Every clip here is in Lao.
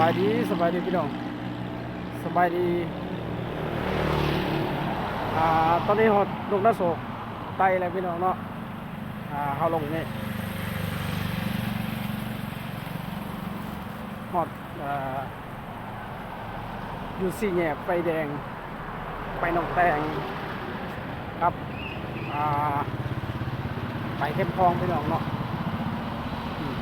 ສະບາຍດີ ສະບາຍດີພີ່ນ້ອງ ສະບາຍດີ. ອ່າ ຕອນນີ້ຮອດດົງນາໂສກໃຕ້ແລ້ວພີ່ນ້ອງເນາະ. ອ່າ ເຮົາລົງນີ້ ຮອດ ອ່າ ຢູ່ສີ່ແຍກໄຟແດງ ໄປໜອງແຕງ ກັບ ອ່າ ໄປເຂັມຂອງພີ່ນ້ອງເນາະ. ອືມ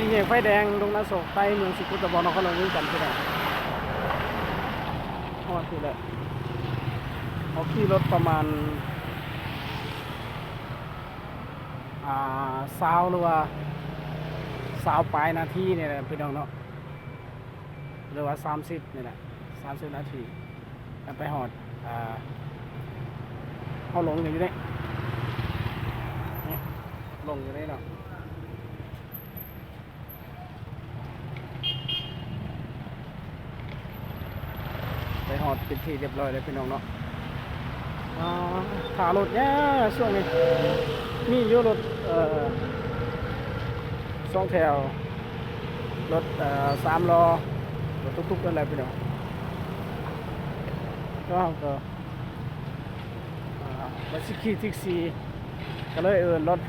ສີ່ແຍກໄຟແດງດົງນາໂສກໃຕ້ ເມືອງສີໂຄດຕະບອງ ນະຄອນຫຼວງວຽງຈັນພີ່ນ້ອງ. ຮອດພຸ້ນແຫຼະ ເຮົາຂີ່ລົດປະມານ ອ່າ ຊາວ ຫຼືວ່າຊາວປາຍນາທີນີ້ແຫຼະພີ່ນ້ອງເນາະ ຫຼືວ່າສາມສິບນີ້ແຫຼະ ສາມສິບນາທີ ກໍໄປຮອດ. ອ່າ ເຮົາລົງຢູ່ນີ້ ນີ້ ລົງຢູ່ນີ້ເນາະ. ໄປຮອດເປັນທີ່ຮຽບຮ້ອຍແລ້ວພີ່ນ້ອງເນາະ. ອ່າ ຖ້າລົດແຍະ ຊ່ວງນີ້ມີຢູ່ລົດ ເອີ ສອງແຖວ ລົດ ເອີ ສາມລໍ້ ລົດຕຸກໆ ນັ້ນແຫຼະພີ່ນ້ອງ. ແລ້ວເຮົາກໍ ອ່າ ວ່າຊິຂີ່ແທັກຊີ ກໍເລີຍເອີ້ນລົດ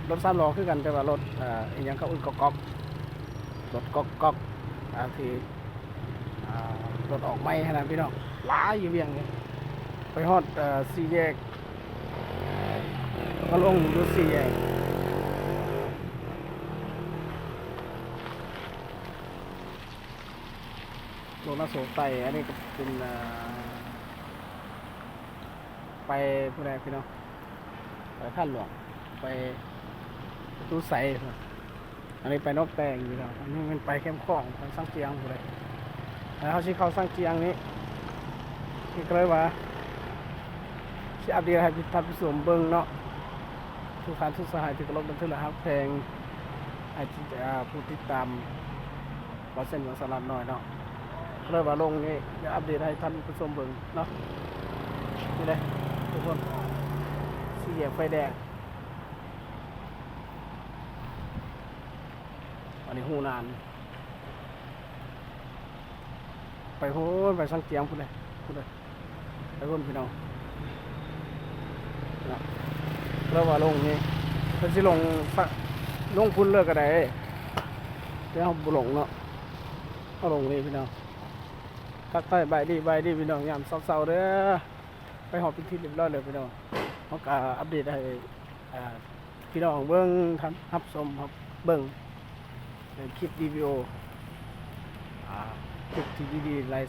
ລົດສາມລໍ້ຄືກັນ ແຕ່ວ່າລົດ ເອີ ອີ່ຫຍັງເຂົາເອີ້ນກອກກອກ ລົດກອກກອກ ອ່າ ທີ່ ອ່າ ລົດອອກໃໝ່ຫັ້ນນະພີ່ນ້ອງ ຫຼາຍຢູ່ວຽງນີ້. ໄປຮອດ ເອີ ສີ່ແຍກ ກໍລົງຢູ່ສີ່ແຍກ ລົງນາໂສກໃຕ້. ອັນນີ້ກໍເປັນ ອ່າ ໄປຜູ້ໃດພີ່ນ້ອງ ໄປທາດຫຼວງ ໄປປະຕູໄຊ. ອັນນີ້ໄປໜອງແຕງພີ່ນ້ອງ ອັນນີ້ແມ່ນໄປແຄມຂອງ ໄປຊາງຈຽງຜູ້ໃດ. ແລ້ວເຮົາຊິເຂົ້າຊາງຈຽງນີ້ ນີ້ກໍເລີຍວ່າຊິອັບເດດໃຫ້ທ່ານຜູ້ຊົມເບິ່ງເນາະ ທຸກທ່ານທຸກສະຫາຍທີ່ເຄົາລົບນັບຖື ແລະ ຮັກແພງ ໃຫ້ ອ່າ ຜູ້ຕິດຕາມ ບ່າວເຊນ ເມືອງສະຫຼາດນ້ອຍເນາະ. ເລີຍວ່າລົງນີ້ ດຽວອັບເດດໃຫ້ທ່ານຜູ້ຊົມເບິ່ງເນາະ. ນີ້ເດ້ທຸກຄົນ ສີ່ແຍກໄຟແດງ ອັນນີ້ຮູນ້ຳ ໄປພຸ້ນ ໄປຊາງຈຽງພຸ້ນເດ້ ພຸ້ນເດ້. ໄປພຸ້ນພີ່ນ້ອງ ເລີຍວ່າລົງນີ້ ເພິ່ນຊິລົງ ລົງພຸ້ນເລີຍກໍໄດ້ ແຕ່ເຮົາບໍ່ລົງເນາະ. ເຮົາລົງນີ້ພີ່ນ້ອງ ທັກທາຍບາຍດີ ບາຍດີພີ່ນ້ອງ ຍາມເຊົ້າໆ ເດີ. ໄປຮອດເປັນທີ່ຮຽບຮ້ອຍແລ້ວພີ່ນ້ອງ ເຮົາກໍອັບເດດໃຫ້ ອ່າ ພີ່ນ້ອງເບິ່ງ ຮັບຊົມ ຮັບເບິ່ງ ເປັນຄລິບວິດີໂອ ອ່າ ຄລິບທີ່ດີໆ ຫຼາຍ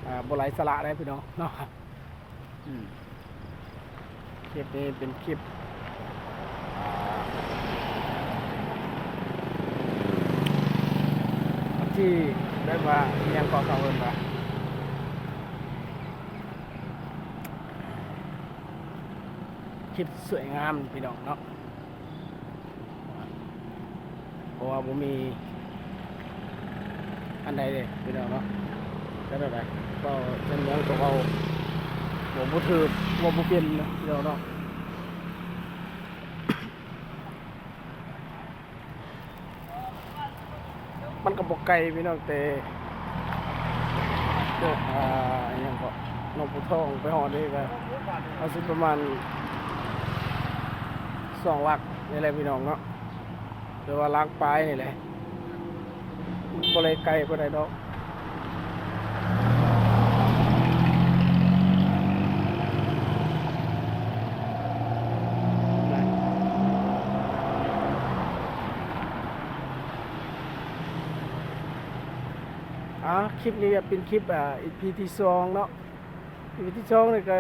ອ່າ ບໍ່ໄຮ້ສາລະໄດ໋ພີ່ນ້ອງເນາະ. ອືມ ຄລິບນີ້ເປັນຄລິບ ອ່າ ທີ່ແບບວ່າ ອີ່ຫຍັງເກາະ ເຂົາເອີ້ນວ່າ ຄລິບສວຍງາມພີ່ນ້ອງເນາະ ເພາະວ່າບໍ່ມີອັນໃດເດ້ພີ່ນ້ອງເນາະ. ແຕ່ແນວໃດ ເວົ້າເປັນຫຍັງກໍເວົ້າ ເວົ້າບໍ່ຖືກ ເວົ້າບໍ່ເປັນນະພີ່ນ້ອງເນາະ. ມັນກໍບໍ່ໄກພີ່ນ້ອງ ແຕ່ ອ່າ ອີ່ຫຍັງເກາະ ໜອງປູທອງໄປຮອດນີ້ກໍ ເອົາຊິປະມານສອງຫຼັກນີ້ແຫຼະພີ່ນ້ອງເນາະ ຫຼືວ່າຫຼັກປາຍນີ້ແຫຼະ ບໍ່ໄດ້ໄກປານໃດດອກ. ອ່າ ຄລິບນີ້ເປັນຄລິບ ອ່າ ອີພີທີສອງເນາະ. ອີພີທີສອງນີ້ກໍ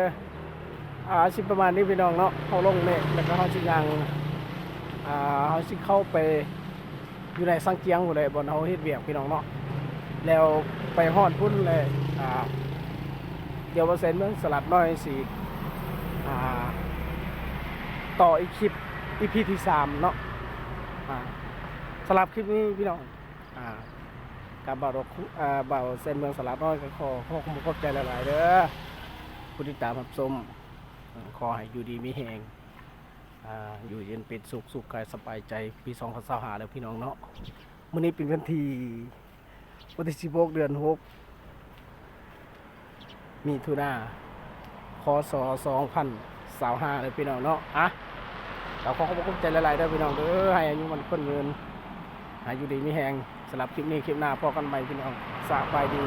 ອ່າ ຊິປະມານນີ້ພີ່ນ້ອງເນາະ. ເຮົາລົງນີ້ ແລ້ວກໍເຮົາຊິຍ່າງ ອ່າ ເຮົາຊິເຂົ້າໄປຢູ່ໃນຊາງຈຽງພຸ້ນແຫຼະ ບ່ອນເຮົາເຮັດວຽກພີ່ນ້ອງເນາະ. ແລ້ວໄປຮອດພຸ້ນແລ້ວ ອ່າ ດຽວບ່າວເຊນເມືອງສະຫຼາດນ້ອຍຊິ ອ່າ ຕໍ່ອີກຄລິບ ອີພີທີສາມເນາະ. ອ່າ ສຳລັບຄລິບນີ້ພີ່ນ້ອງ ອ່າ ກັບບ່າວດອກ ອ່າ ບ່າວເຊນເມືອງສະຫຼາດນ້ອຍກໍຂໍ ຂໍຂອບຄຸນຂອບໃຈຫຼາຍໆເດີ ຜູ້ຕິດຕາມຮັບຊົມ. ຂໍໃຫ້ຢູ່ດີມີແຮງ ອ່າ ຢູ່ເຢັນເປັນສຸກ ສຸກກາຍສະບາຍໃຈ ປີສອງພັນຊາວຫ້າແລ້ວພີ່ນ້ອງເນາະ. ມື້ນີ້ເປັນວັນທີ ວັນທີສິບຫົກ ເດືອນຫົກ ມິຖຸນາ ຄ.ສ. ສອງພັນຊາວຫ້າ ເດີພີ່ນ້ອງເນາະ. ອ່ະ ກໍຂໍຂອບໃຈຫຼາຍໆ ເດີພີ່ນ້ອງເດີ ໃຫ້ອາຍຸໝັ້ນຂວັນຍືນ ໃຫ້ຢູ່ດີມີແຮງ. ສຳລັບຄລິບນີ້ ຄລິບໜ້າພໍ້ກັນໃໝ່ພີ່ນ້ອງ ສະບາຍດີ.